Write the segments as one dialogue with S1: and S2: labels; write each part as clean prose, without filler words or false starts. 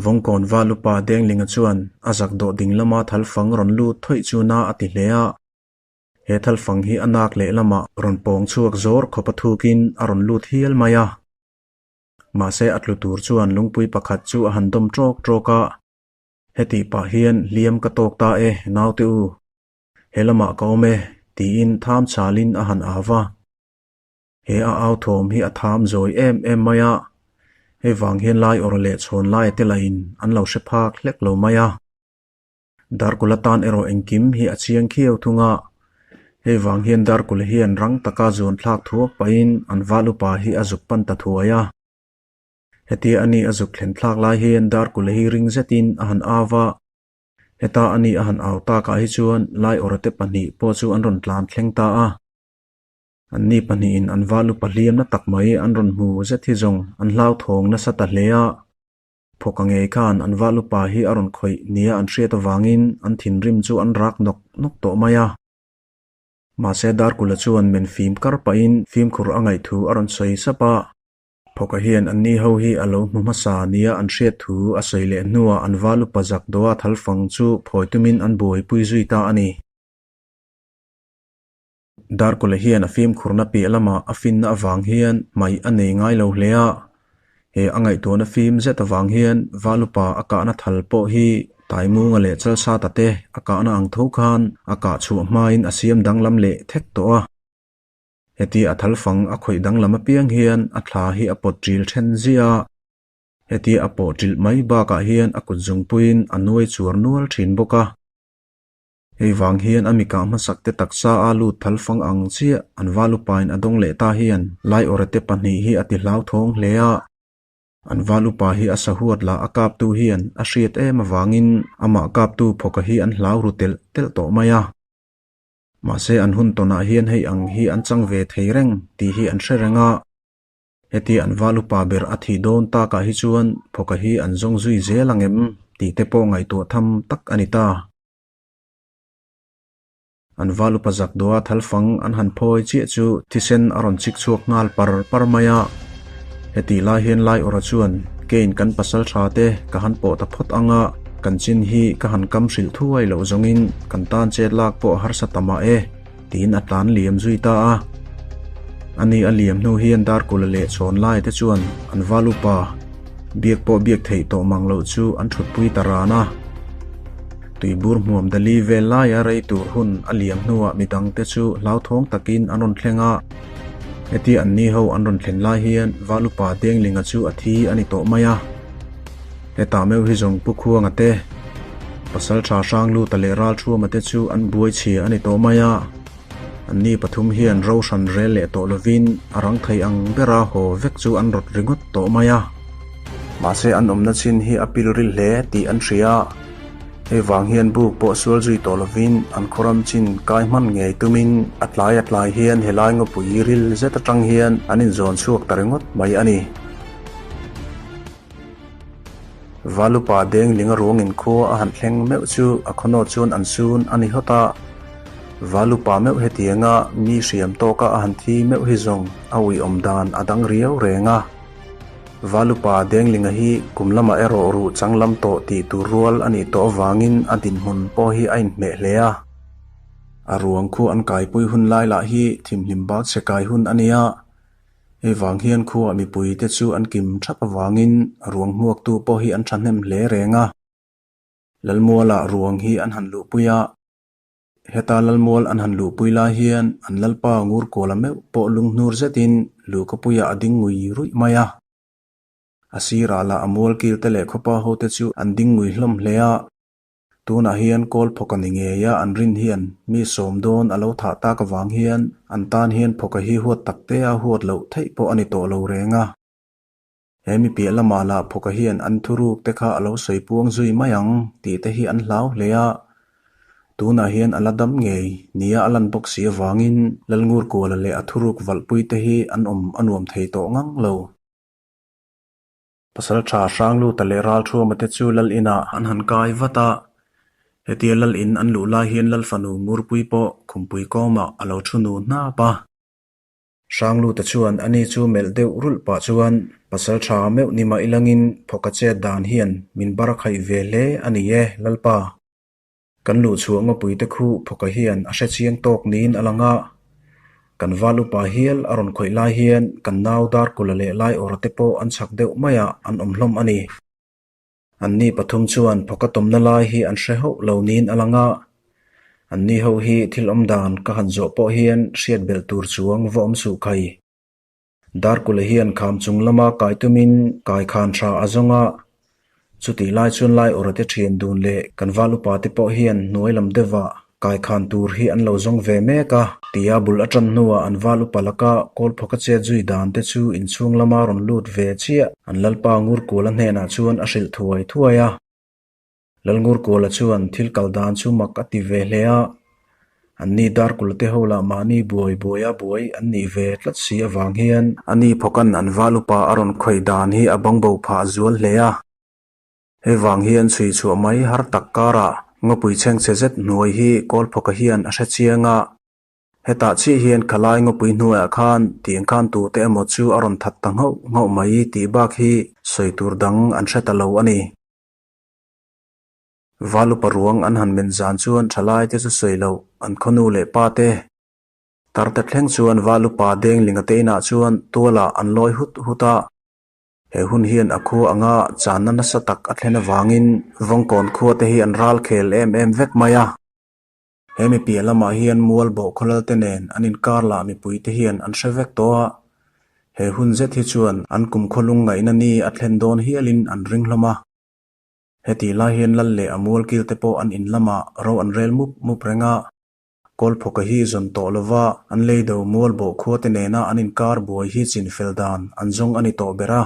S1: Vawngkawn val upa Denglinga chuan a zak dawh ding lama thalfang rawn lut thawih chu na a ti hle a. He thalfang hi a nak lehlamah rawn pawng chhuak zawr khawp a thukin a rawn lut hial mai a. Mahse a tlu tur chuan lungpui pakhat chu a han dawm ṭawk ṭawk a. Hetih pah hian hliam ka tawk ta e, naute u. He lamah ka awm e, tiin tham chhalin a han au va. He a au thawm hi a tham zawi em em mai a, hei vang hian lai awrh leh chhawn laia te lahin an lo hre phak hlek lo mai a. Darkula tan erawh engkim hi a chiang khiau thung a, hei vang hian Darkula hian rang taka zuan thlak thuak pahin an val upa hi a zuk pan ta thuai a. Hetia a ni a zuk thlen thlak lai hian Darkula hi ring zetin a han au va, heta a ni a han au takah hi chuan Laiawrate pahnih pawh chu an rawn tlan thleng ta a. Anni pahnihin an val upa hliamna tak mai an rawn hmu zet hi zawng an hlauthawng nasa ta hle a. Phawka ngei khan an val upa hi a rawn khawih nia an hriat avangin an thinrim chu an rak nawk nawk tawh mai a. Mahse Darkula chuan men fim kar pahin fimkhur a ngaih thu a rawn sawi sap a. Phawka hian anni ho hi a lo hmu hmasa nia an hriat thu a sawi leh hnuah an val upa zak dawha thalfang chu phawi tumin an buaipui zui ta a ni. Darkawla hian a fimkhurna piah lamah a finna avang hian hmaih a nei ngai lo hle a, he a ngaihtuahna fim zet avang hian Valupa a kahna thal pawh hi Taimunga leh Chalsata te a kahna ang tho khan a kah chhuah hmain a siam danglam leh thek tawh a. Hetia a thal fang a khawih danglam apiang hian a thla hi a pawt ṭil ṭhen ziah a, hetia a pawh ṭilh mai bakah hian a kut zungpuiin a nuai chuar nual ṭhin bawk a. Hei vang hian a mikah hmasak te taksa a lut thal fang ang chiah an valupain a dawng leh ta hian Laiawrate pahnih hi a ti hlauthawng hle a. An valupa hi a sahuat lah a kaptu hian a hriat em avangin amah kaptu phawka hi an hlau ru telh telh tawh mai a. Mahse an hun tawnah hian hei ang hi an chang ve thei reng tih hi an hre reng a. Heti an valupa ber a thih dawn takah hi chuan phawka hi an zawng zui zel ang em tih te pawh ngaihtuah tham tak a ni ta. An val upa zak dawha thalfang an han phawi chiah chu thisen a rawn chik chhuak nghal par par mai a. Hetih lai hian Laiawrha chuan, Kein kan pasal tha te ka han pawh ta phawt ang a, kan chin hi ka han kam hrilh thuai loh zawngin kan tan chet lak pawh a harsa ta mah e, tiin a tlan liam zui ta a. Ani a liam hnu hian Darkula leh Chhawnlai te chuan an val upa biak pawh biak theih tawh mang loh chu an thutpui ta ran a. Tuibur hmuam dali vel laia rei tur hun a liam hnuah midangte chu hlauthawng takin an rawn thleng a. Hetia anni ho an rawn thlen lai hian Valupa Denglinga chu a thi a ni tawh mai a. Hetah meuh hi zawng Pu Khuanga te, Pasal Tha Hrangluta leh Ralthuama te chu an buai chhia a ni tawh mai a. Anni pathum hian ro hran rel leh tawh lovin a rang thei ang bera haw vek chu an rawt ringawt tawh mai a. Mahse an awmna chin hi a pil ril hle tih an hria a, hei vang hian buk pawh sual zui tawh lovin an khawram chin kai hman ngei tumin a tlai a tlai hian helai ngawpui ril zet atang hian an inzawn chhuak ta ringawt mai a ni. Valupa Denglinga ruangin khua a han thleng meuh chu a khawnaw chuan an sun a ni hawt a. Valupa meuh hetianga mi hriam tawka a han thi meuh hi zawng a uiawm dan a dang riau reng a. Valupa Denglinga hi kum lamah erawh ruh chang lam tawh tih tur rual a nih tawh avangin a dinhmun pawh hi a inhmeh hle a. A ruang khu an kaipui hun lai lah hi thimhlim bak chhe kai hun a nia. Hei vang hian khuah mipui te chu an kim thap avangin ruang hmuaktu pawh hi an thahnem hle reng a. Lalmualah ruang hi an han luhpui a. Heta Lalmual an han luhpui lai hian an Lalpa Ngurkuala meuh pawh lunghnur zetin luhkapuiah a ding ngui ruih mai a. A sirah lah a mualkil te leh khawpa hote chu an ding ngui hlawm hle a. Tunah hian kawl phawka ni ngeia an rin hian mi sawm dawn a lo thah tak avang hian an tan hian phawka hi huat tak te a huat loh theih pawh a ni tawh lo reng a. He mi piah lamah lah phawka hian an thuruk te kha a lo sawi puang zui mai ang tih te hi an hlau hle a. Tunah hian a la dam ngei nia a lan bawk si avangin Lalngurkuala leh a thuruk valhpui te hi an awm a nuam thei tawh ngang lo. Pasal tha Hrangluta leh Ralthuama te chu Lal inah an han kai vat a. Hetia Lal in an luh lai hian Lal fanu Ngurpui pawh Khumpui kawmah a lo thu nu hnap a. Hrangluta chuan ani chu melh deuh rulh pah chuan Pasal tha meuh ni mah ilangin phawka chet dan hian min bar khaih ve hle a ni e, Lalpa. Kan luhchhuah ngawpui te khu phawka hian a hre chiang tawk niin a lang a. Kan val upa hial a rawn khawih lai hian kan nau Darkula leh Laiawra te pawh an chak deuh maiah an awm hlawm a ni. Anni pathum chuan phawka tawmna lai hi an hre hauh lo niin a lang a. Anni ho hi thil awm dan ka han zawh pawh hian hriat belh tur chuang va awm suh khai. Darkula hian kham chung lama kai tumin kai khan tha a zawng a, chutih lai chuan lai awrate thian dun leh kan val upa te pawh hian hnuai lam deuhah kai khan tur hi an lo zawng ve mek a, tia bul a tan hnuah an val upa laka kawlphawka chet zui dan te chu inchhung lama rawn lut ve chiah an lalpa Ngurkuala hnenah chuan a hrilh thuai thuai a. Lalngurkuala chuan thil kal dan chu mak a ti ve hle a, anni Darkula te ho lah mahni buai buaia buai an nih ve tlat si avang hian ani phawkan an val upa a rawn khawih dan hi a bangbo phah zual hle a. Hei vang hian chhui chhuah mai har tak karah ngawpui chhengchhe zet hnuai hi Kawlphawka hian a hre chiang a. Hetah chiah hian khalai ngawpui hnuaiah khan tiang khan tute emaw chu a rawn that ta nghauh nghauh mai tih bak hi sawi tur dang an hre ta lo a ni. Valupa ruang an han men zan chuan thalai te chu sawi loh an khawnu leh pa te. Tarte thleng chuan Valupa Denglinga te inah chuan tualah an lawi hut hut a. He hun hian a khua anga channa nasa tak a thlen avangin Vawngkawn khua te hi an ral khel em em vek mai a. He mi piah lamah hian mual bawh khawlal te nen an inkar lah mipui te hian an hre vek tawh a. He hun zet hi chuan an kumkhaw lungngaihna ni a thlen dawn hialin an ring hlawm a. Hetih lai hian lal leh a mualkil te pawh an in lamah ro an rel mup mup reng a. Kawlphawka hi zawn tawh lova an leido mual bawh khua te nena an inkar buai hi chin fel dan an zawng a ni tawh ber a.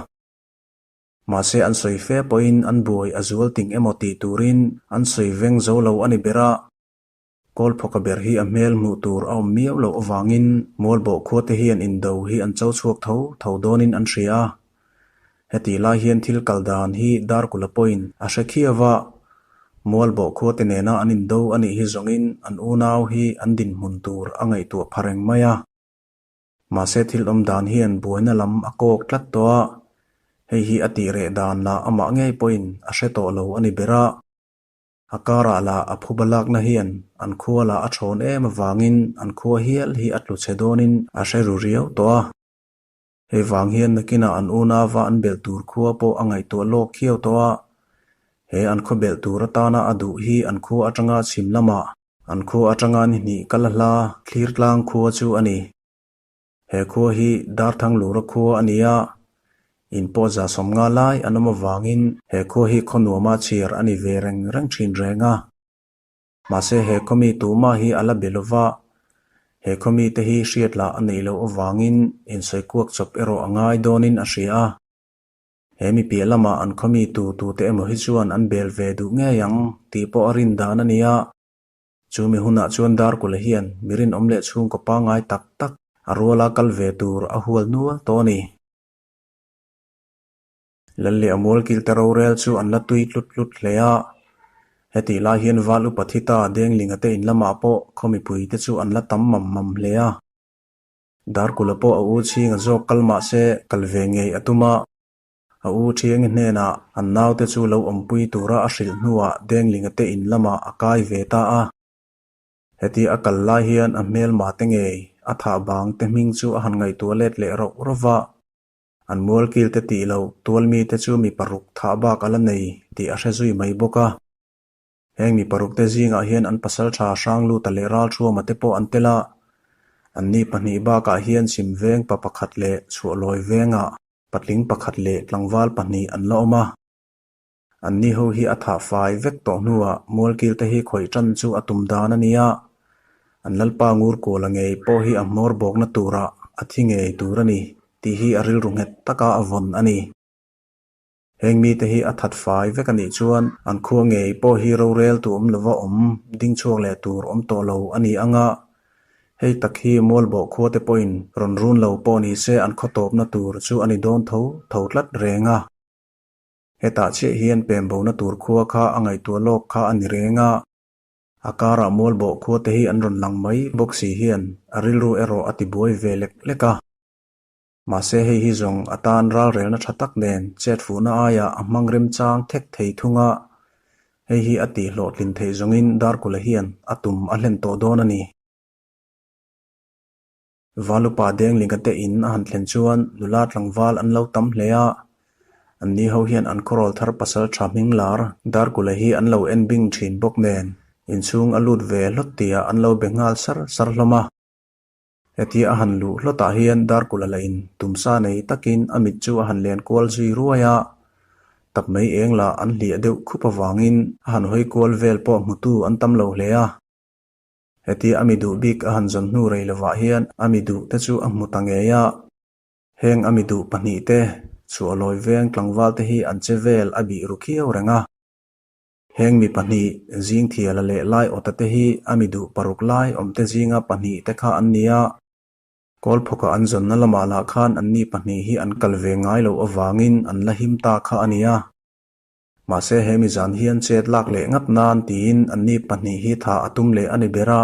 S1: Mahse an sawi fe pawhin an buai a zual ting emaw tih turin an sawi veng zo lo a ni ber a. Kawlphawka ber hi a hmel hmuh tur a awm miau loh avangin Mualbawh khuate hian indo hi an cho chhuak tho tho dawnin an hria a. Hetih lai hian thil kal dan hi Darkula pawhin a hre khiau a, Mualbawh khuate nena an indo a nih hi zawngin an unau hi an dinhmun tur a ngaihtuah pha reng mai a. Mahse thil awm dan hian buaina lam a kawk tlat tawh a, hei hi a tih reh dan lah amah ngei pawhin a hre tawh lo a ni ber a. A karah lah a phuba lakna hian an khua lah a thawn em avangin an khua hial hi a tlu chhe dawnin a hre ru riau tawh a. Hei vang hian nakinah an unauva an belh tur khua pawh a ngaihtuah lawk khiau tawh a. He an khaw belh tur atana a duh hi an khua atanga chhim lamah an khua atanga ni hnih kal a hla thlir tlang khua chu a ni. He khua hi Darthanglura khua a ni a, in pawh za 50 lai an awm avangin he khua hi khaw nuama chhiar a ni ve reng reng thin reng a. Mahse he khaw mi tumah hi a la be lova, he khaw mite hi hriat lah a neih loh avangin insawi kuak chawp erawh a ngai dawnin a hria a. He mi piah lamah an khaw mi tu tute emaw hi chuan an bel ve duh ngei ang tih pawh a rin dan a ni a. Chu mi hunah chuan Darkula hian mi rinawm leh chhungkaw pangngai tak tak a ruala kal ve tur a hual nual tawh a ni. Lal leh a mualkilte rorel chu an la tui tlut tlut hle a. Hetih lai hian Val Upa Thita Denglinga te in lamah pawh khaw mipuite chu an la tam mam mam hle a. Darkula pawh a u chhinga zawk kal mah se kal ve ngei a tum a. A u Thiangi hnenah an naute chu lo awmpui tura a hrilh hnuah Denglinga te in lamah a kai ve ta a. Heti a kal lai hian a hmelma te ngei a thah bang te hming chu a han ngaihtuah let leh rauh rauh va. An mualkil te tih loh tualmi te chu mi paruk thah bak a la nei tih a hre zui mai bawk a. Heng mi paruk te zingah hian an pasaltha Hrangluta leh Ralthuama te pawh an tel a. Anni pahnih bakah hian chhim veng pa pakhat leh chhuahlawi vengah patling pakhat leh tlangval pahnih an la awm a. Anni ho hi a thah fai vek tawh hnuah mualkil te hi khawih tan chu a tum dan a ni a. An lalpa Ngurkuala ngei pawh hi a hmawr bawkna turah a thi ngei tur a ni tih hi a rilru nghet taka a vawn a ni. Heng mite hi a that fai vek a nih chuan an khua ngei pawh hi rorel tu awm lova awm ding chhuak leh tur awm tawh lo a ni ang a, hei tak hi Mualbawh khua te pawhin rawn run lo pawh ni se an khaw tawpna tur chu a ni dawn tho tho tlat reng a. Hetah chiah hian pembona tur khua kha a ngaihtuah lawk kha a ni reng a, a karah Mualbawh khua te hi an rawn lang mai bawk si hian a rilru erawh a tibuai ve lek lek a. Mahse hei hi zawng a tan ralrelna tha tak nen chet fuhna aiah a hmang remchang thek thei thung a, hei hi a tih hlawhtlin theih zawngin Darkula hian a tum a hlen tawh dawn a ni. Valupa Denglinga te in a han thlen chuan nula tlangval an lo tam hle a, anni ho hian an khawrawl thar pasal tha hming lar Darkula hi an lo en bing thin bawk nen inchhung a lut ve hlawt tihah an lo be nghal sar sar hlawm a. Hetia a han luh hlawtah hian Darkula la in tumsa nei takin a mit chu a han len kual zui ruai a, tap mai eng lah an hliah deuh khup avangin a han hawi kual vel pawh hmutu an tam lo hle a. Hetia a mi duh bik a han zawn hnu rei lovah hian a mi duh te chu a hmu ta ngei a. Heng a mi duh pahnihte chhuah lawi veng tlangval te hi an che vel a bih ru khiau reng a. Heng mi pahnih, Zingthiala leh Laiawta te hi a mi duh paruk lai awmte zinga pahnih te kha an ni a. Kawlphawka an zawnna lamah lah khan anni pahnih hi an kal ve ngai loh avangin an la him ta kha a ni a. Mahse he mi zan hian chet lak leh ngat nan tiin anni pahnih hi tha a tum leh a ni ber a.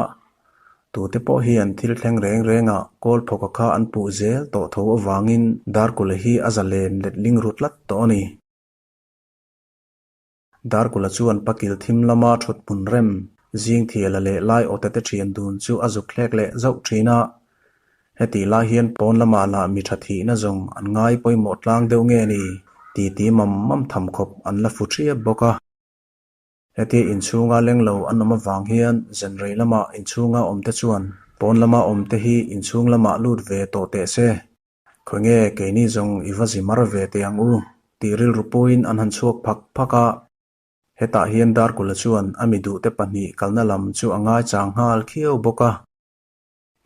S1: Tute pawh hian thil thleng reng rengah Kawlphawka kha an puh zel tawh tho avangin Darkula hi a zalen letling ru tlat tawh a ni. Darkula chuan pakil thim lama thut hmun rem, Zingthiala leh Laiawte te thian dun chu a zuk thlek leh zauh thin a. Hetih lai hian pawn lamah lah mi tha thihna zawng an ngai pawimawh tlang deuh nge ni titi mam mam tham khawp an la fu thiap bawk a. Hetia inchhunga leng lo an awm avang hian zenrei lama inchhunga awmte chuan pawn lama awmte hi inchhung lamah lut ve tawh teh se. Khawnge keini zawng i va zi mar ve teh ang u tih rilru puiin an han chhuak phak phak a. Hetah hian Darkula chuan a mi duhte pahnih kalna lam chu a ngaichang nghal khiau bawk a.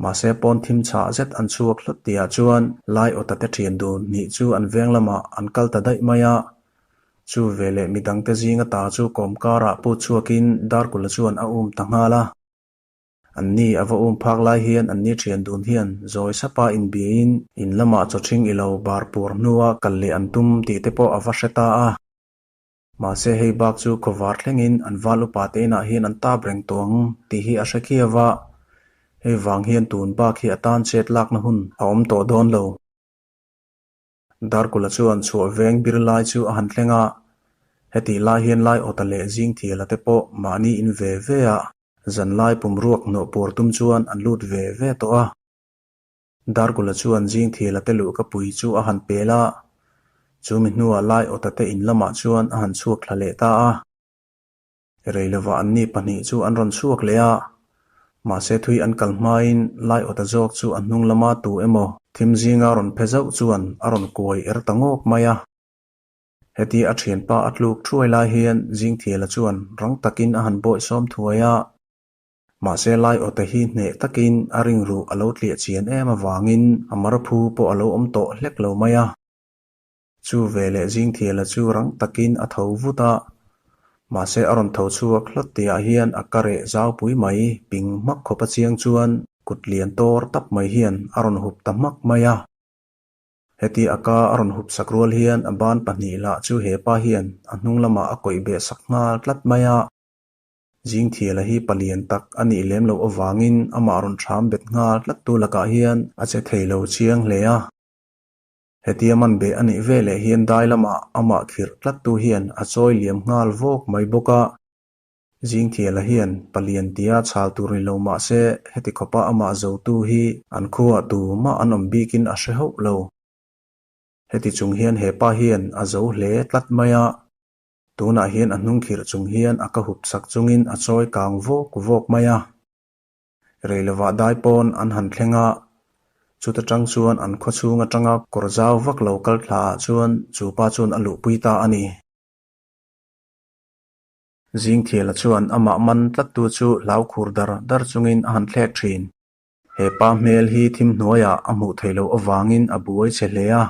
S1: Mahse pawn thim chhah zet an chhuak hlawt tihah chuan Laiawta te thian dun hnih chu an veng lamah an kal ta daih mai a. Chu veleh midangte zinga ta chu kawm karah put chhuakin Darkula chuan a um ta nghal a. Anni a va um phak lai hian anni thian dun hian zawi sapa inbiain in lamah chawthing i lo bar pur hnua kal leh an tum tih te pawh a va hre ta a. Mahse hei bak chu khawvar thlengin an val upa te inah hian an tap reng tawh ang tih hi a hre khiau a, hei vang hian tun bak hi a tan chet lakna hun a awm tawh dawn lo. Darkula chuan chhuah veng bir lai chu a han thleng a, hetih lai hian Laiawta leh Zingthiala te pawh mahni in ve ve a, zanlai pum ruak hnawh pur tum chuan an lut ve ve tawh a. Darkula chuan Zingthiala te luhka pui chu a han pel a, chumi hnuah Laiawta te in lamah chuan a han chhuak thla leh ta a. Rei lovah anni pahnih chu an rawn chhuak leh a, mahse thui an kal hmain Laiawta zawk chu a hnung lama tu emaw thim zinga rawn phe zauh chuan a rawn kuai er ta ngawk mai a. Heti a thianpa a tluk thuai lai hian Zingthiala chuan rang takin a han bawihsawm thuai a, mahse Laiawta hi hneh takin a ringruh a lo tliah chian em avangin a marphu pawh a lo awm tawh hlek lo mai a. Chu veleh Zingthiala chu rang takin a tho vut a, mahse a rawn tho chhuak hlawt tihah hian a ka reh zaupui mai ping hmak khawp a chiang chuan kut lian tawr tap mai hian a rawn hup ta hmak mai a. Heti a ka a rawn hup sak rual hian a ban pahnih lah chu hepa hian a hnung lamah a kawih beh sak nghal tlat mai a. Zingthiala hi palian tak a nih lem loh avangin amah rawn thram bet nghal tlat tu lakah hian a che thei lo chiang hle a. Hetia man beh a nih veleh hian dai lamah amah khirh tlattu hian a chawi liam nghal vawk mai bawk a. Zingthiala hian palian tia chhal tur ni lo mah se heti khawpa amah zotu hi an khuaah tumah an awm bikin a hre hauh lo. Heti chung hian hepa hian a zo hle tlat mai a. Tunah hian a hnung khirh chung hian a ka hup sak chungin a chawi kang vawk vawk mai a. Rei lovah dai pawn an han thleng a, chuta tang chuan an khaw chhung atanga kawr zau vak lo kal thla ah chuan chu pa chuan a luhpui ta a ni. Zingthiala chuan amah man tlattu chu hlau khur dar dar chungin a han thlek thin. He pa hmel hi thim hnuaiah a hmuh theih loh avangin a buai chhe hle a.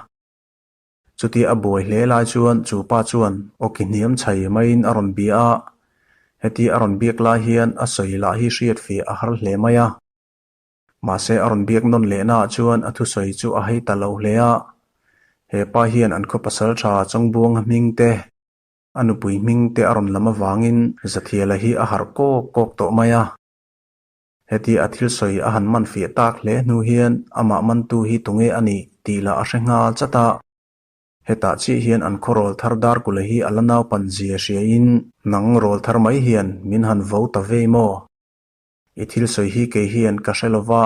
S1: Chutia a buai hle lai chuan chu pa chuan awki hniam chhai maiin a rawn bia a, hetia a rawn biak lai hian a sawi lah hi hriat fiah a har hle mai a. Mahse a rawn biak nawn lehnaah chuan a thusawi chu a hei ta lo hle a, he pa hian an khaw pasal tha Chawngbuanga hming te, a nupui hming te a rawn lam avangin Zathiala hi a harh kawk kawk tawh mai a. Heti a thil sawi a han man fiah tak hle hnu hian amah mantu hi tunge a nih tih lah a hre nghal chat a. Hetah chiah hian an khaw rawl thar Darkula hi a la naupan zia hriain nang rawl thar mai hian min han vo ta vei maw? I thil sawi hi kei hian ka hre lo va,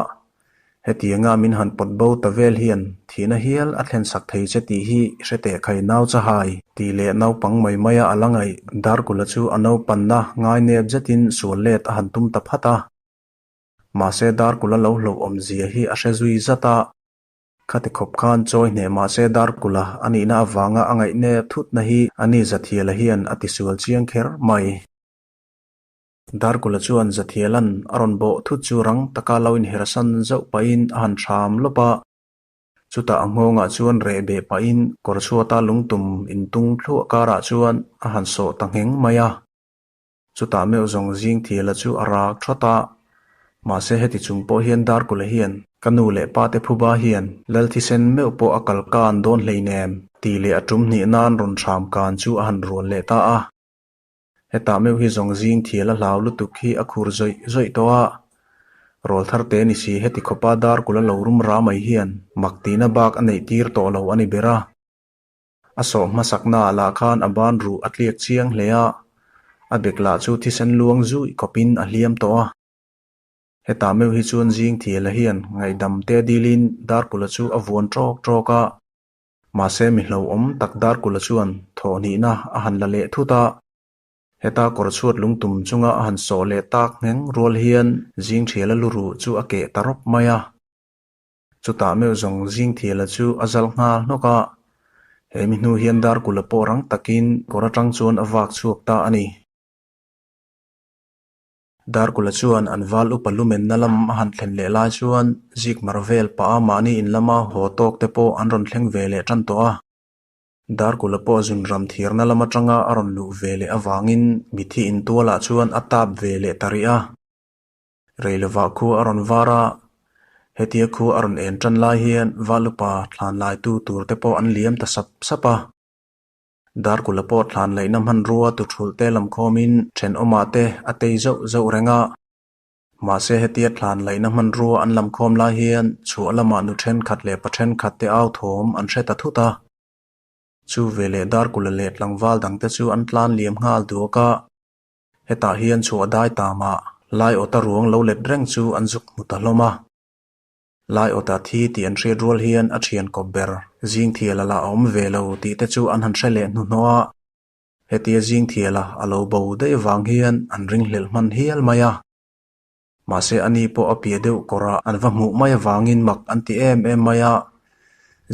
S1: hetianga min han pawt bo ta vel hian thihna hial a thlen sak thei che tih hi i hre teh khai nau chahai tih leh naupang mai maia a la ngaih Darkula chu a naupanna ngai nep zetin sual let a han tum ta phat a. Mahse Darkula lo hlauh awmzia hi a hre zui zat a. Khati khawp khan chawi hneh mahse Darkula a nihna avanga a ngaih nep thutna hi a ni Zathiala hian a tisual chiang kher mai. Darkula chuan Zathiala'n a rawn bawh thut chu rang taka lo inhersan zauh pahin a han hram lawp a. Chutah a nghawngah chuan reh beh pahin kawr chhuata lungtum intung thluah karah chuan a han sawh ta ngheng mai a. Chutah meuh zawng Zingthiala chu a rak thawt a. Mahse heti chung pawh hian Darkula hian ka nu leh pa te phuba hian Lal thisen meuh pawh a kal kan dawn hleinem tih leh a tum hnih nan rawn hram kan chu a han rual leh ta a. Hetah meuh hi zawng zing thial a hlau lutuk hi a khur zawih zawih tawh a. Rawl thar te ni si heti khawpa Darkula lo rum ra mai hian mak tihna bak a neih tir tawh lo a ni ber a. A sawh hmasaknaah lah khan a ban ruh a tliak chiang hle a, a bek lah chu thisen luang zuih khawpin a hliam tawh a. Hetah meuh hi chuan zing thiala hian ngaihdam te dilin Darkula chu a vuan ṭawk ṭawk a. Mahse mi hlauhawm tak Darkula chuan thawhhnihna a han la leh thut a, heta kawr chhuat lungtum chunga a han sawh leh tak ngheng rual hian Zingthiala lu ruh chu a keh ta rawp mai a. Chutah meuh zawng Zingthiala chu a zal nghal hnawk a, he mi hnu hian Darkula pawh rang takin kawr atang chuan a vak chhuak ta a ni. Darkula chuan an val upa lumenna lam a han thlen leh lai chuan Zikmar vel pah a mahni in lama haw tawk te pawh an rawn thleng ve leh tan tawh a. Darkula pawh zunram thirna lam atanga a rawn luh ve leh avangin mithi intualah chuan a tap ve leh ta rih a. Reilovah khua a rawn var a, hetia khua a rawn en tan lai hian val upa thlan laitu tur te pawh an liam ta sap sap a. Darkula pawh thlan laihna hmanrua tu thulh te lam khawmin thenawmah te a tei zauh zauh reng a. Mahse hetia thlan laihna hmanrua an lam khawm lai hian chhuah lamah nu thenkhat leh pa thenkhat te au thawm an hre ta thut a. Chu veleh Darkula leh tlangval dangte chu an tlan liam nghal duak a. Hetah hian chhuah dai tamah Laiawta ruang lo let reng chu an zuk hmu ta hlawm a. Laiawta thi tih an hriat rual hian a thian kawp ber Zingthiala lah a awm ve lo tih te chu an han hre leh hnuhnawh a. Hetia Zingthiala a lo bo daih vang hian an ringhlelh hman hial mai a. Mahse ani pawh a piah deuh kawrah an va hmuh mai avangin mak an ti em em mai a.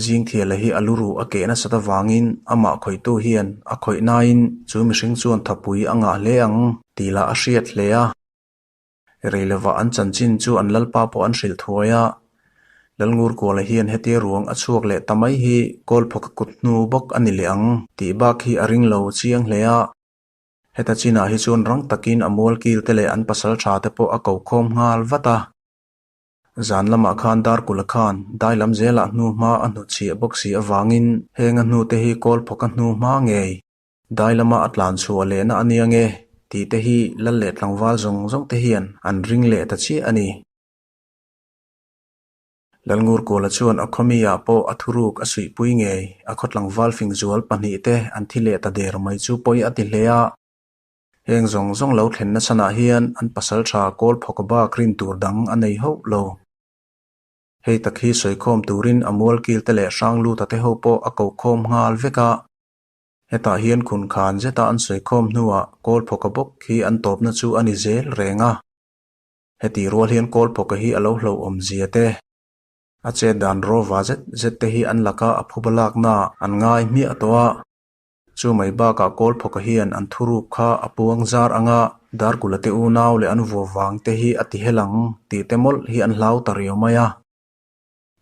S1: Zingthiala hi a lu ruh a keh nasat avangin amah khawihtu hian a khawih nain chu mihring chuan thapui a ngah hle ang tih lah a hriat hle a. Reilovah an chanchin chu an lalpa pawh an hrilh thuai a, Lalngurkuala hian hetia ruang a chhuak leh ta mai hi Kawlphawka kut hnu bawk a ni leh ang tih bak hi a ring lo chiang hle a. Heta chinah hi chuan rang takin a mualkil te leh an pasal tha te pawh a ko khawm nghal vat a. Zan lamah khan Darkula khan dai lam zelah hnu hma a hnutchhiah bawk si avangin heng a hnu te hi Kawlphawka hnu hma ngei Dai lama a tlan chhuah lehna a nia nge tih te hi lal leh tlangval zawng zawng te hian an ring leh ta chiah a ni. Lalngurkuala chuan a khawmi-ah pawh a thuruk a suihpui ngei, a khaw tlangval fingzual pahnihte an thi leh ta der mai chu pawi a ti hle a. Heng zawng zawng lo thlenna chhanah hian an pasal tha kawl phawk bak rin tur dang a nei hauh lo. Hei tak hi sawikhawm turin a mualkil te leh Hrangluta te ho pawh a kokhawm nghal vek a. Hetah hian khunkhan zeta an sawikhawm hnuah Kawlphawka bawk hi an tawpna chu a ni zel reng a. Heti rual hian Kawlphawka hi a lo hlauhawm zia te, a chet dan rawva zet zet te hi an laka a phuba lakna an ngai hmiah tawh a. Chu mai bakah Kawlphawka hian an thuruk kha a puang zar anga Darkula te unau leh an vua vang te hi a ti hel ang tih te mawlh hi an hlau ta riau mai a.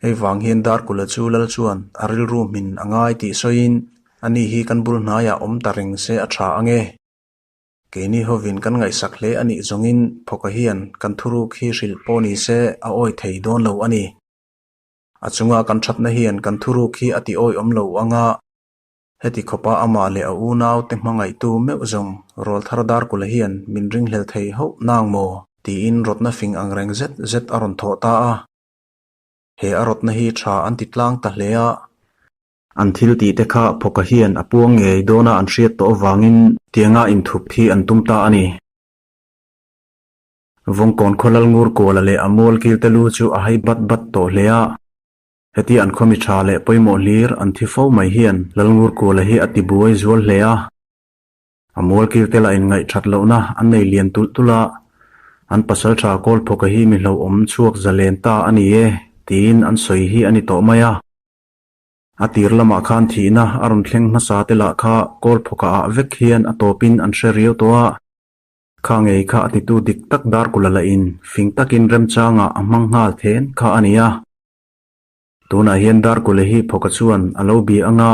S1: Hei vang hian Darkula chu lal chuan a rilru hmin a ngai tih sawiin, Ani hi kan bul hnaiah awm ta reng se a tha ange. Keini hovin kan ngaihsak hle a nih zawngin Phawka hian kan thuruk hi hrilh pawh ni se a awi thei dawn lo a ni. A chunga kan thatna hian kan thuruk hi a ti awi awm lo anga heti khawpa amah leh a unau te hmangaihtu meuh zawng Rawlthar Darkula hian min ringhlel thei hauh nang maw? tiin rawtna fing angreng zet zet a rawn thawh ta a. He a rawtna hi tha an ti tlang ta hle a. An thil tih te kha Phawka hian a puang ngei dawna an hriat tawh avangin tianga inthup hi an tum ta a ni. Vawngkawn khaw Lalngur Kuala leh a mual kilte lu chu a hai bat bat tawh hle a. Heti an khaw mi tha leh pawimawh hlir an thi fo mai hian Lalngur Kuala hi a tibuai zual hle a. A mual kilte lah in ngaihthat lohna an nei lian tulh tulh a, an pasal tha Kawlphawka hi mi hlauhawm chhuak zalen ta a ni e tiin an sawi hi a ni tawh mai a. A tir lamah khan thihna a rawn thleng hmasa te lah kha Kawlphawka ah vek hian a tawpin an hre riau tawh a. Kha ngei kha a titu dik tak Darkula lah in fing takin remchangah a hmang nghal then kha a ni a. Tunah hian Darkula hi Phawka chuan a lo bia anga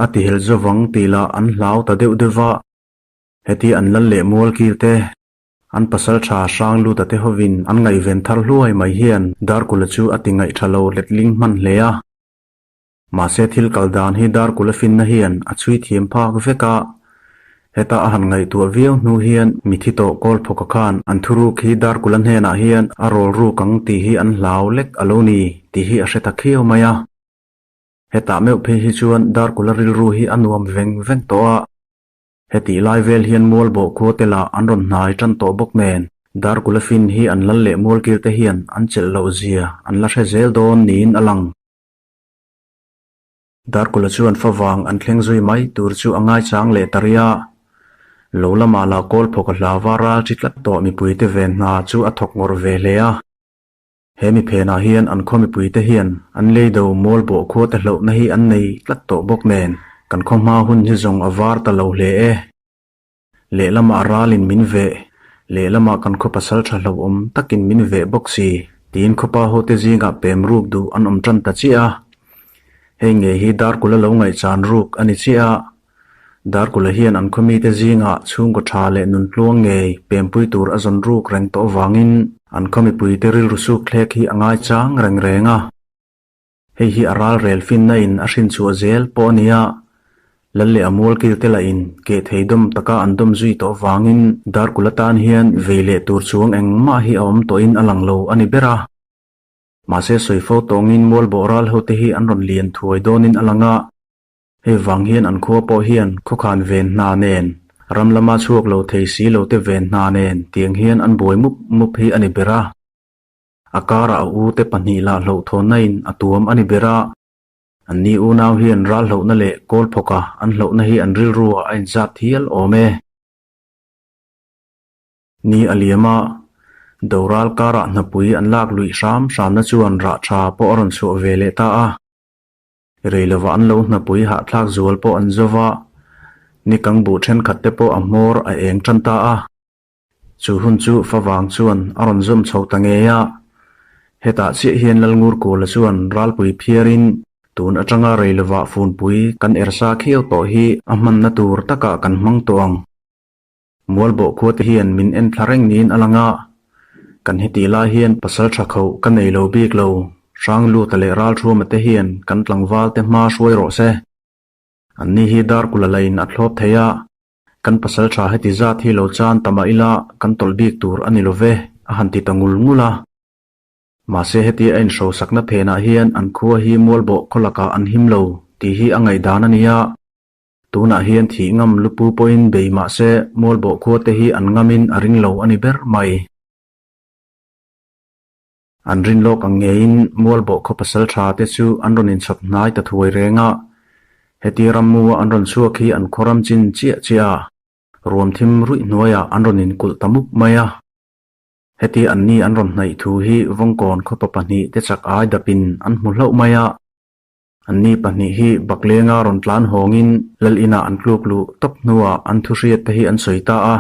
S1: a tihel zawvang tih lah an hlau ta deuh deuh va. Heti an lal leh mual kil te, an pasal tha hrang luta te hovin an ngaihven thar hluai mai hian Darkula chu a ti ngaih tha lo letling hman hle a. Mahse thil kal dan hi Darkula finna hian a chhui thiam phak vek a, heta a han ngaihtuah viau hnu hian mithi tawh Kawlphawka khan an thuruk hi Darkula hnenah hian a rawl ruk ang tih hi an hlau lek a lo ni tih hi a hre ta khiau mai a. Hetah meuh phei hi chuan Darkula rilru hi a nuam veng veng tawh a. Hetih lai vel hian Mualbawh khua te lah an rawn hnai tan tawh bawk nen, Darkula fin hi an lal leh Mualkil te hian an chelh loh zia an la hre zel dawn niin a lang. Darkula chuan favang an thleng zui mai tur chu a ngaichang leh ta ria. Lo lamah lah Kawlphawka hlava ral chi tlat tawh mipuite ven hna chu a thawk ngawrh ve hle a. He mi phenah hian an khaw mipuite hian an leido mualbawh khuate hlauhna hi an nei tlat tawh bawk nen kan khaw hma hun hi zawng a var ta lo hle e. Lehlamah ralin min veh, lehlamah kan khaw pasal tha hlauhawm takin min veh bawk si tiin khawpa hote zingah pem ruk duh an awm tan ta chiah a. Hei ngei hi Darkula lo ngaihchan ruk a ni chiah a. Darkula hian an khaw mite zingah chhungkaw tha leh nuntluang ngei pempui tur a zawn ruk reng tawh avangin an khaw mipuite rilru suk thlek hi a ngaichang reng reng a. Hei hi a ral rel finna in a hrinchhuah zel pawh a ni a, Lal leh a mualkil te lah in keh thei dawm taka an dawm zui tawh avangin Darkula tan hian vei leh tur chuang engmah hi a awm tawhin a lang lo a ni ber a. Mahse sawi fo tawngin mualbawh ral hote hi an rawn lian thuai dawnin a lang a. Hei vang hian an khua pawh hian khawkhan ven hna nen, ram lama chhuak lo thei si lo te ven hna nen tiang hian an buai mup mup hi a ni ber a. A karah a u te pahnih lah hlauhthawnna in a tuam a ni ber a. An ni unau hian ral hlauhna leh kawl phawka an hlauhna hi an rilru ah a inzat hial awm e. Ni a liam a, doral karah hnapui an lak luih hram hramna chuan rah tha pawh a rawn chhuah ve leh ta a. Rei lova an lo hnapui hahthlak zual pawh an zo va, nikang buh thenkhat te pawh a hmawr a eng tan ta a. Chu hun chu favang chuan a rawn zawm chho ta ngei a. Hetah chiah hian Lalngurkula chuan ralpui phiarin tun atanga rei lova funpui kan ersa khiau tawh hi a hmanna tur takah kan hmang tawh ang. Mualbawh khuate hian min en thla reng niin a lang a, kan hetih lai hian pasal tha khoh ka nei lo bik lo, Hrangluta leh Ralthuama te hian kan tlangval te hma hruai rawh se. Anni hi Darkula lain a thlawp thei a, kan pasal tha heti zat hi lo chan ta mah ila kan tawlh bik tur a ni lo ve, a han ti ta ngul ngul a. Mahse heti a inhrosakna phenah hian an khua hi Mualbawh khaw lakah an him lo tih hi a ngaihdan a ni a. Tunah hian thih ngam lupu pawhin bei mah se Mualbawh khua te hi an ngamin a ring lo a ni ber mai. An rin lawk ang ngeiin Mualbawh khaw pasal tha te chu an rawn inchhawp hnai ta thuai reng a. Heti rammua an rawn chhuak hi an khaw ram chin chiah chiah a, ruam thim ruih hnuaiah an rawn inkulh ta mup mai a. Heti anni an rawn hnaih thu hi Vawngkawn khawpa pahnih te chak ai dapin an hmu hlauh mai a. Anni pahnih hi Baklenga rawn tlan hawngin Lal inah an tluk luh tawp hnuah an thuhriat te hi an sawi ta a.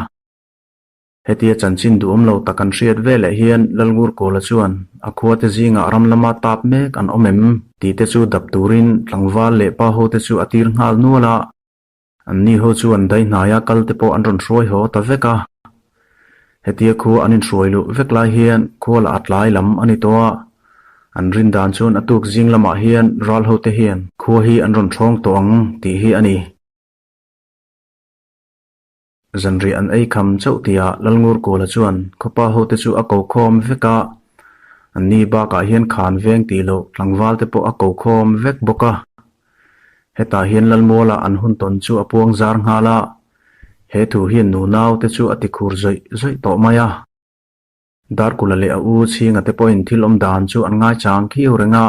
S1: Hetia chanchin duhawm lo tak an hriat veleh hian Lalngurkawla chuan a khuate zingah ram lama tap mek an awm em tih te chu dap turin tlangval leh pa hote chu a tir nghal nual a. Anni ho chuan daihnaia kal te pawh an rawn hruai haw ta vek a. Hetia khua an inhruai luh vek lai hian khua lah a tlai lam a ni tawh a. An rin dan chuan a tuk zing lamah hian ral hote hian khua hi an rawn ṭhawng tawh ang tih hi a ni. Zanriah an ei kham chauh tihah Lalngurkawla chuan khawpa hote chu a ko khawm vek a. Anni bakah hian khan veng tih loh tlangval te pawh a ko khawm vek bawk a. Hetah hian Lalmuala an hun tawn chu a puang zar nghal a, he thu hian nunau te chu a ti khur zawih zawih tawh mai a. Darkula leh a u chhinga te pawhin thil awm dan chu an ngaichang khiu reng a,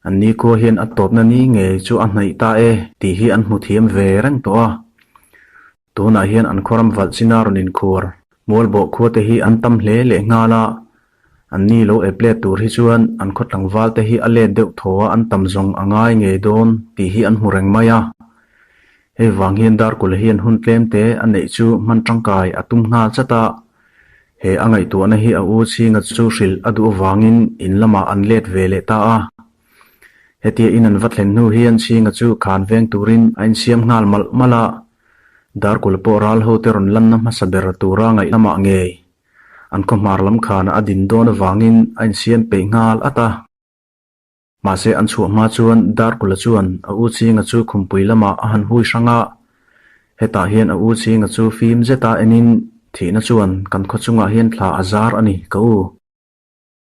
S1: an nikhua hian a tawpna ni ngei chu a hnaih ta e tih hi an hmu thiam ve reng tawh a. Tunah hian an khuaram valh china rawn inkhuar Mualbawh khua te hi an tam hle leh nghal a, an ni lo ep let tur hi chuan an khaw tlangval te hi a let deuh thaw a an tam zawng a ngai ngei dawn tih hi an hmu reng mai a. Hei vang hian Darkula hian hun tlem te a neih chu hman tangkai a tum nghal chat a, he a ngaihtuahna hi a u chhinga chu hrilh a duh avangin in lamah an let ve leh ta a. Hetia in an va thlen hnu hian chhinga chu khan veng turin a insiam nghal malh malh a, Darkula pawh ral hote rawn lanna hmasa ber tura ngaih lamah ngei an khaw hmar lam khanah a din dawn avangin a insiam peih nghal at a. Mahse an chhuah hma chuan Darkula chuan a u Chinga chu khumpui lamah a han hui hrang a, hetah hian a u Chinga chu fim zeta enin thihna chuan kan khaw chungah hian thla a zar a ni ka u.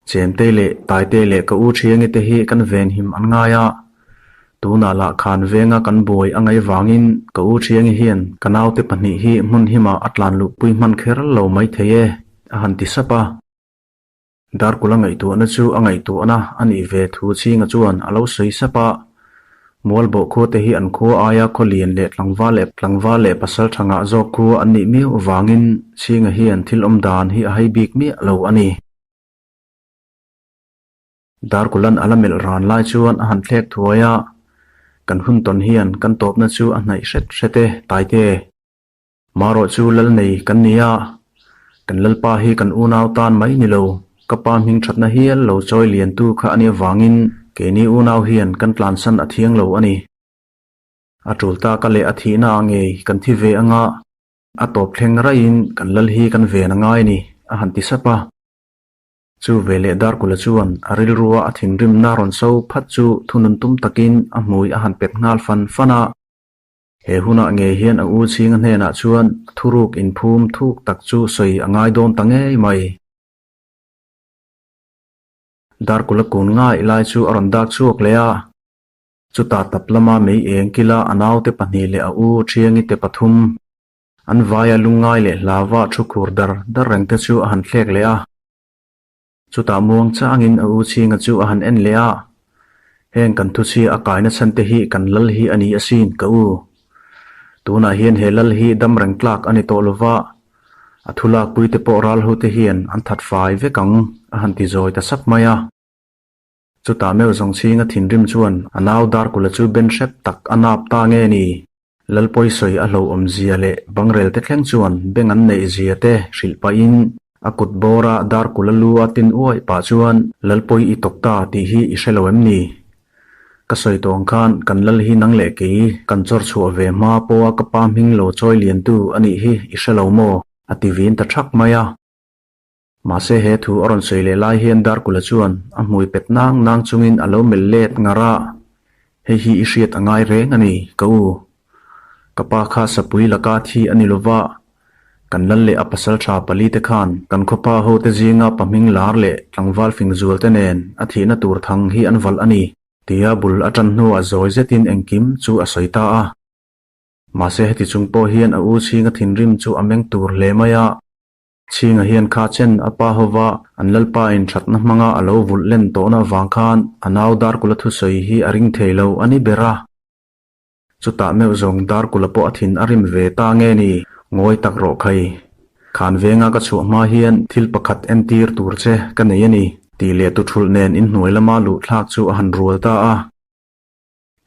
S1: Chemtei leh Taitei leh ka u Thiangi te hi kan venhim an ngai a, tunah lah khan venga kan buai a ngaih vangin ka u Thiangi hian ka naute pahnih hi hmun himah a tlan luhpui hman kher lo maithei e a han ti sap a. Darkula ngaihtuahna chu a ngaihtuahna a nih ve thu chhinga chuan a lo sawi sap a. Mualbawh khua te hi an khua aia khaw lian leh tlangval leh tlangval leh pasal tha ngah zawk khua an nih miau avangin chhinga hian thil awm dan hi a hai bik miah lo a ni. Darkulan a la melh ran lai chuan a han thlek thuai a, Kan hun tawn hian kan tawpna chu a hnaih hret hret e, Taite. Marawh chu lal nei kan ni a, kan lalpa hi kan unau tan mai ni lo, ka pa hming thatna hial lo chawi liantu kha a nih avangin keini unau hian kan tlansan a thiang lo a ni. A tul taka leh a thihna ah ngei kan thi ve anga a tawp thleng raihin kan lal hi kan ven a ngai a ni, a han ti sap a. Chu veleh Darkula chuan a rilrua a thinrimna rawn so phat chu thunun tum takin a hmui a han pet nghal fan fan a. He hunah ngei hian a u chhinga hnenah chuan thuruk inphum thuk tak chu sawi a ngai dawn ta ngei mai. Darkula kun ngai lai chu a rawn dak chhuak leh a. Chutah tap lama mei eng kila a naute pahnih leh a u Thiangi te pathum an vaia lungngai leh hlava thu khur dar dar reng te chu a han thlek leh a. Chutah muang changin a u chhinga chu a han en leh a, Heng kan thuchhia a kaina chhan te hi kan lal hi a ni asin ka u. Tunah hian he lal hi dam reng tlak a ni tawh lova, a thu lakpui te pawh ral ho te hian an that fai vek ang a han ti zawi ta sap mai a. Chutah meuh zawng chhinga thinrim chuan a nau Darkula chu ben hrep tak a nap ta nge ni? Lalpawi sawi a hlauhawm zia leh bangrel te thleng chuan beng an neih zia te hrilh pahin a kut bawra Darkula lu a tin uai pah chuan Lalpawi i tawk ta tih hi i hre lo em ni? Ka sawi tawh ang khan kan lal hi nang leh kei kan chawr chhuah ve hma pawha ka pa hming lo chawi liantu a nih hi i hre lo maw? a ti vin ta thak mai a. Mahse he thu a rawn sawi leh lai hian Darkula chuan a hmui pet nang nang chungin a lo melh let ngar a, Hei hi i hriat a ngai reng a ni, ka u. Ka pa kha sapui laka thi a ni lova, kan lal leh a pasal tha pali te khan kan khawpa ho te zinga pahming lar leh tlangval fing zual te nen a thihna tur thang hi an valh a ni, tia bul a tan hnuah zawi zetin engkim chu a sawi ta a. Mahse heti chung pawh hian a u chhinga thinrim chu a meng tur hle mai a. Chhinga hian kha chen a pa hova an lalpa in thatna hmanga a lo vulh len tawhna avang khan a nau Darkula thusawi hi a ring thei lo a ni ber a. Chutah meuh zawng Darkula pawh a thin a rim ve ta nge ni? Ngawi tak rawh khai. Khan venga ka chhuah hma hian thil pakhat entir tur che ka nei a ni tih leh tuthulh nen inhnuai lama luh thlak chu a han rual ta a.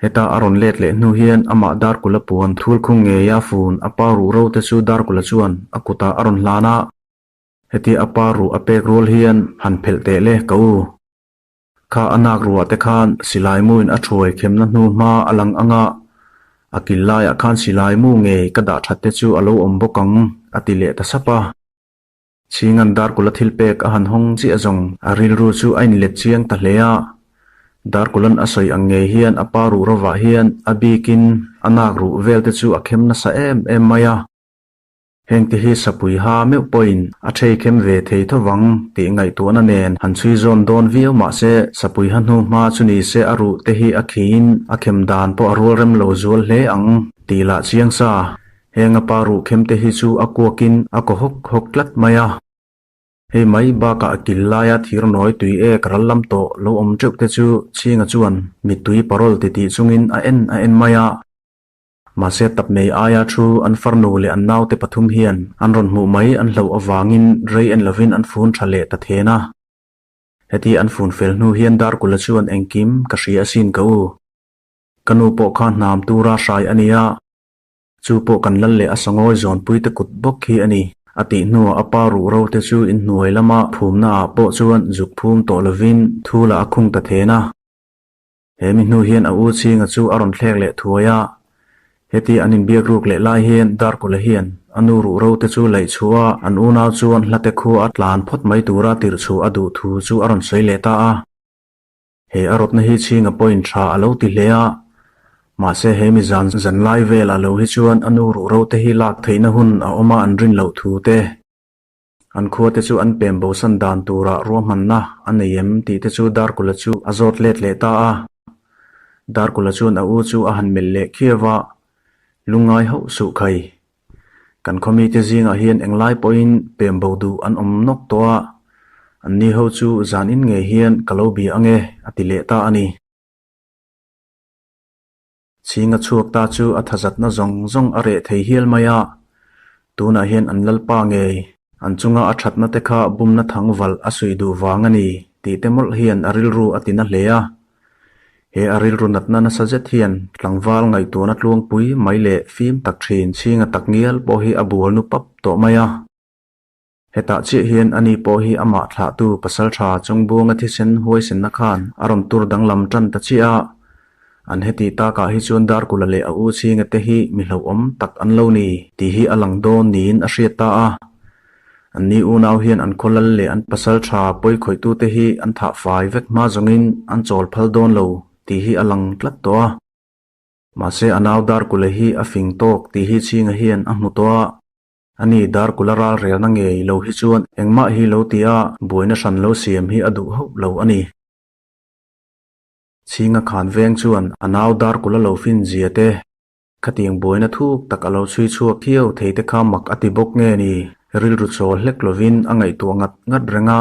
S1: Heta a rawn let leh hnu hian amah Darkula puan thul khung ngeia fun a pa ruh ro te chu Darkula chuan a kutah a rawn hlan a. Hetia a pa ruh a pek rual hian han phelh teh le ka u. Kha a nak ruah te khan silai muin a thuai khemna hnu hma a lang ang a, a kil laiah khan silai mu ngei ka dah that te chu a lo awm bawk ang a ti leh ta sap a. Chhingan Darkula thil pek a han hawng chiah zawng a rilru chu a inlet chiang ta hle a. Darkula'n a sawi ang ngei hian a pa ruh rovah hian a bikin a nak ruh vel te chu a khem nasa em em mai a. Hengte hi sapui ha meuh pawhin a thei khem ve thei tho vang tih ngaihtuahna nen han chhui zawn dawn viau mah se sapui ha hnu hma chu ni se a ruh te hi a khiin a khem dan pawh a rual rem lo zual hle ang tih lah chiang sa. Heng a pa ruh khem te hi chu a kuakin a kaw hawk hawk tlat mai a. Hei mai bakah a kil laia thir nawi tui ek ral lam tawh lo awm teuh te chu Chhinga chuan mittui parawl titih chungin a en a en mai a. Mahse tap nei aia thu an farnu leh an naute pathum hian an rawn hmuh mai an hlauh avangin rei en lovin an fun tha leh ta then a. Heti an fun fel hnu hian Darkula chuan engkim ka hria asin ka u. Ka nu pawh kha hnam tura hrai a nia. Chu pawh kan lal leh a sangawi zawnpuite kut bawk hi a ni. A tih hnuah a pa ruh ro te chu inhnuai lama phumna ah pawh chuan zuk phum tawh lovin thula a khung ta then a. He mi hnu hian a u Chhinga chu a rawn thlek leh thuai a. Heti an inbiak ruk leh lai hian Darkula hian a nu ruh ro te chu laih chhuah a, an unau chuan hlate khua a tlan phawt mai tura tirh chhuah a duh thu chu a rawn sawi leh ta a. He a rawtna hi Chhinga pawhin tha a lo ti hle a. Mahse he mi zan zan lai velah lo hi chuan a nu ruh ro te hi lak theihna hun a awm a an rin loh thu te. An khuate chu an pem bosan dan turah ruahmanna a nei em tih te chu Darkula chu a zawt let leh ta a. Darkula chuan a u chu a han melh leh khiau a, Lungngai hauh suh khai. Kan khawmite zingah hian englai pawhin pem bo duh an awm nawk tawh a, anni ho chu zan in ngei hian ka lo bia ange a ti leh ta a ni. Chhinga chhuak ta chu a thazatna zawng zawng a reh thei hial mai a, tunah hian an lalpa ngei, an chunga a thatna te kha bumna thang valh a suih duh vang a ni tih te mawlh hian a rilru a tina hle a. He a rilru natna nasa zet hian tlangval ngaihtuahna tluangpui mai leh fim tak thin chhinga tak ngial pawh hi a bual nu pap tawh mai a. Hetah chiah hian ani pawh hi amah thlahtu pasaltha Chungbuanga thisen huaisenna khan a rawn tur danglam tan ta chiah a. An heti takah hi chuan Darkula leh a u Chhinga te hi mi hlauhawm tak an lo ni tih hi a lang dawn niin a hriat ta a. Anni unau hian an khawlal leh an pasaltha pawikhawih-tute hi an thah fai vek hma zawngin an chawl phal dawn lo tih hi a lang tlat tawh a. Mahse a nau Darkula hi a fing tawk tih hi Chhinga hian a hmu tawh a. Ani Darkula ral relna ngei lo hi chuan engmah hi lo ti a, buaina hran lo siam hi a duh hauh lo a ni. Chhinga khan veng chuan a nau Darkula lo fin zia te, khatiang buaina thuk tak a lo chhui chhuak thiau thei te kha mak a ti bawk nge ni, rilru chawl hlek lovin a ngaihtuah ngat ngat reng a.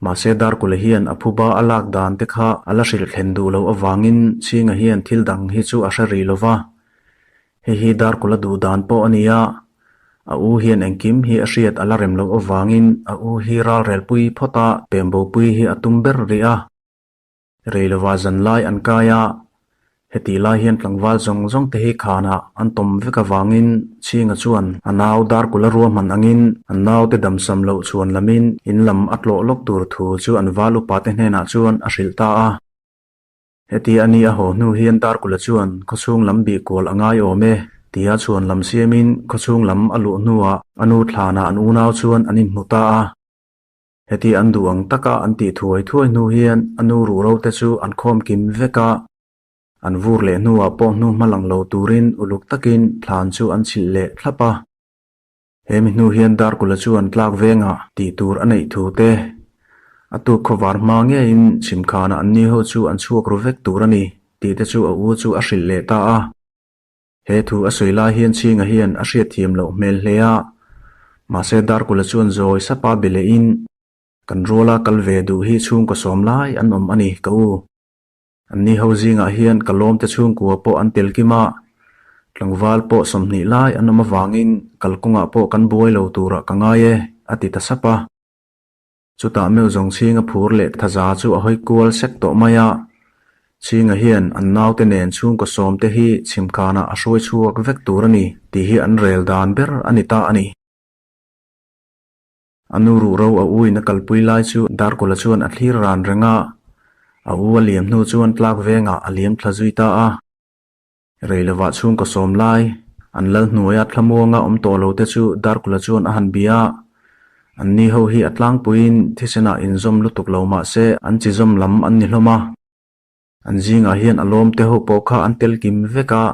S1: Mahse Darkula hian a phuba a lak dan te kha a la hrilh thlen duh loh avangin Chhinga hian thil dang hi chu a hre rih lo va. Hei hi Darkula duh dan pawh a ni a, a u hian engkim hi a hriat a la rem loh avangin a u hi ralrelpui phawt a, pembopui hi a tum ber rih a. Rei lova zan lai an kai a, hetih lai hian tlangval zawng zawng te hi khanah an tawm vek avangin Chhinga chuan a nau Darkula ruahman angin an naute damsam loh chhuan lamin in lam a tlawh lawk tur thu chu an val upate hnenah chuan a hrilh ta a. Heti a ni a haw hnu hian Darkula chuan khawchhung lam bih kual a ngai awm e tia chhuan lam siamin khawchhung lam a luh hnuah a nu thlanah an unau chuan an inhmu ta a. Heti an duh ang taka an tih thuai thuai hnu hian a nu ruhro te chu an khawm kim vek a, an vur leh hnuah pawh hnu hma lang lo turin uluk takin thlan chu an chhilh leh thlap a. He mi hnu hian Darkula chuan tlak vengah tih tur a neih thu te, a tuk khawvar hma ngeiin chhimkhanah an ni ho chu an chhuak ru vek tur a ni tih te chu a u chu a hrilh leh ta a. He thu a sawi lai hian Chhinga hian a hriatthiam loh hmel hle a, mahse Darkula chuan zawi sapa be lehin, Kan ruala kal ve duh hi chhungkaw sawm lai an awm a ni ka u. Anni ho zingah hian ka lawmte chhungkua pawh an tel kim a, tlangval pawh 20 lai an awm avangin kalkawngah pawh kan buai lo turah ka ngai e, a ti ta sap a. Chutah meuh zawng Chhinga phur leh thaza chu a hawi kual sek tawh mai a. Chhinga hian an naute nen chhungkaw sawmte hi chhimkhanah a hruai chhuak vek tur a ni tih hi an rel dan ber a ni ta a ni. A nu ruhro a u in a kalpui lai chu Darkawla chuan a thlir ran reng a, a u a liam hnu chuan tlak vengah a liam thla zui ta a. Rei lovah chhungkaw sawm lai, an lal hnuaia thlamuanga awm tawh lo te chu Darkawla chuan a han bia a. An ni ho hi a tlangpuiin thisenah inzawm lutuk lo mah se an chi zawm lam an ni hlawm a. An zingah hian a lawmte ho pawh kha an tel kim vek a.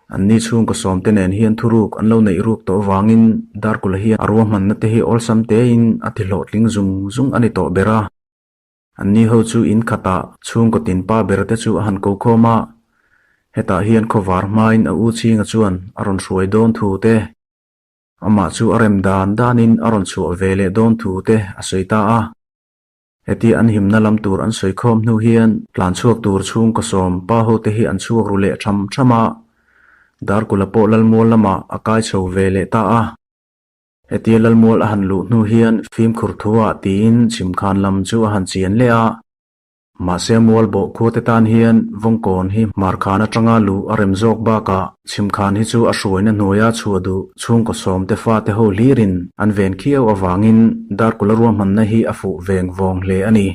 S1: Anni chhungkaw sawmte nen hian thuruk an lo neih ruk tawh avangin Darkula hian a ruahmanna te hi awlsam tein a ti hlawhtling zung zung a ni tawh ber a. Anni ho chu in khatah chhungkaw tin pa ber te chu a han ko khawm a, hetah hian khawvar hmain a u chhinga chuan a rawn hruai dawn thu te, amah chu a rem dan danin a rawn chhuah ve leh dawn thu te a sawi ta a. Heti an himna lam tur an sawi khawm hnu hian tlan chhuak tur chhungkaw sawm pa ho te hi an chhuak ru leh tham tham a, Darkula pawh Lalmual lamah a kai chho ve leh ta a. Hetia Lalmual a han luh hnu hian fimkhur thu ah tiin chhimkhan lam chu a han chian leh a. Mahse mual bawh khua te tan hian Vawngkawn hi hmarkhan atanga luh a rem zawk bakah chhimkhan hi chu a hruaina hnuaia chhuah duh chhungkaw sawm te fate ho hlirin an ven khiau avangin Darkula ruahmanna hi a fuh veng vawng hle a ni.